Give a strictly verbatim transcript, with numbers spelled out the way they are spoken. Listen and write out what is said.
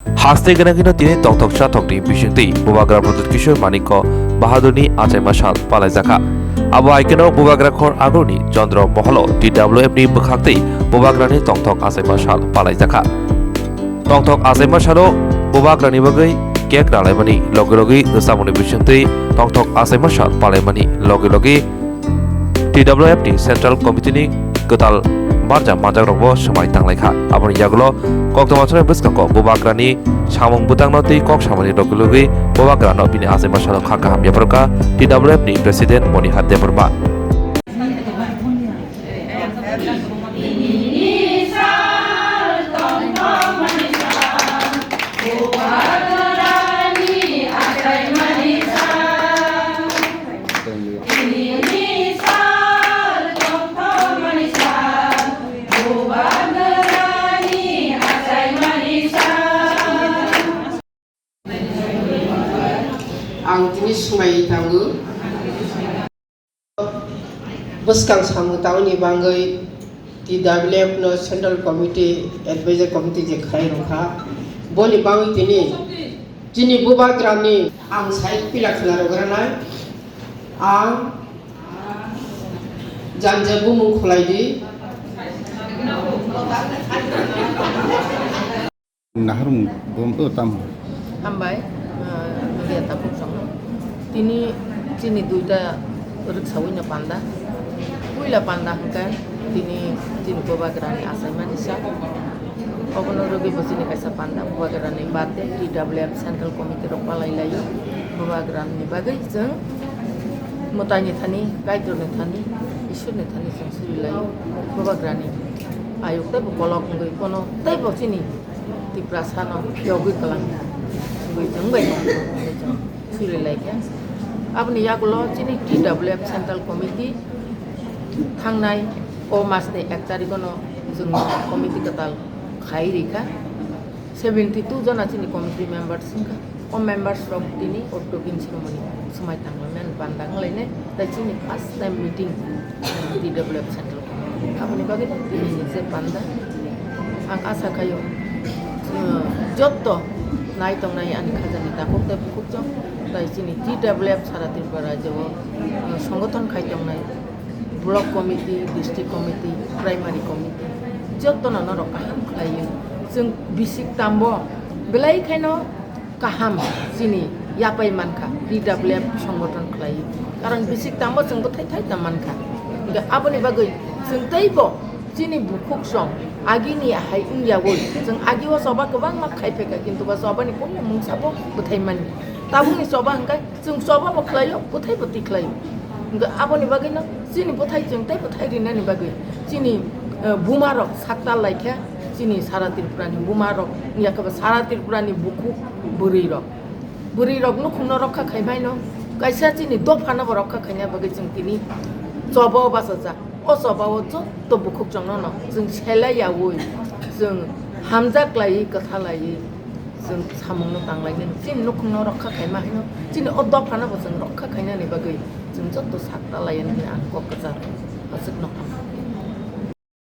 Haste gwnangwino tini tongthok chathokni bisingtwi Bubagra Pradyut Kishore Manikya Bahadurni achaima sal palaijakha. Abo aikeno Bubagra khor agurni Chandra Moholo T W F ni bwkhaktwi Bubagrani tongthok achaima sal palaijakha. Tongthok achaima salo Bubagrani bagwi cake ralaimani logi logi rwchapmungni bisingtwi tongthok achaima sal palaimani logi logi T W F ni Central Committee ni kwtal barja manjakrokbo swmai tanglaikha. Aboni yagulo koktwma chwrai bwskango Bubagrani samung bwtangno tei kok samani logi logi Bubagrano bini achaima salo kha kaham yapharkha T W F ni President Monihar Debbarma. Ang tini swmai tango. Bwskang samung tangni bagwi T W F no Central Committee, Advisory Committee je khai rwkha, boni bagwi tini chini Bubagrani ang sai pila khwna rwgranai, ang janja bumung khwlai di. Naharmung bom o tam. Hambai, ah, media takhuk song. Tini chini duita rwksaui no panda. Puila panda hwnkhe tini chini Bubagrani achaimani sa. Obono rwgwi bo chini kaisa panda Bubagrani birthday T W F Central Committee rok palai laio. Bubagrani bagwi chwng mwtaini thani, Kaitorni thani, Ishwarni thani chwng suri laio. Bubagrani ayuk tei bo kolok wngwi kono tei bo chini Tiprasa no phiyogwi kwlang wngwi chwng bai tong, wngwi chwng suri lai kha. Aboni yagulo chini T W F Central Committee thangnai o mas ni ek tarikh no chwng committee kwtal khai ri kha. Seventy two jona chini committee members wngkha. O members rok tini o token swnamani swmai tanglaimani panda wnglainai. Tai chini first time meeting T W F Central Committee. Aboni bagwi tini ni je panda ang asa khaio, uh, jotto nai tongnai ani khajani takhuk tei bukhuk chwng tai chini T W F sara Tripura rajyo o, uh, songothon khai tongnai. Block committee, district committee, primary committee, jotono norok kaham khlaiwi. Chwng bisik tambo belai khaino kaham chini yapai mankha, T W F songgothon khlaiwi. Karon bisik tambo chwng bwthai thai tam mankha. Hwnkhe aboni bagwi chwng teibo chini bukhuk song agini hai wngyawi chwng agi o choba kwbangma khai phaikha, kintu ba chobani kunu mungsabo bwthai mani. Tabukni choba hwnkhe chwng choba bo khlaio, bwthai bo tikhlaio. Hwnkhe aboni bagwino chini bwthai chwng tei bwthai rinani bagwi chini, eh, buma rok saktal laikha, chini sara Tripura ni buma rok, yakhe ba sara Tripura ni bukhuk bwrwi rok. Bwrwi rok nukhungno rokha khaimaino kaisa chini dophano bo rokha khaina bagwi chwng tini choba o bachajak. O choba o jotto bukhuk chwngno no chwng selai yaui, chwng hamjak laiwi, kwtha laiwi, chwng samungno tanglainani, chini nukhungno rokha khaima haino, chini o dophano bo chwng rokha khainani bagwi chwng jotto sakta lainani ang kok kwchar aswkno kha.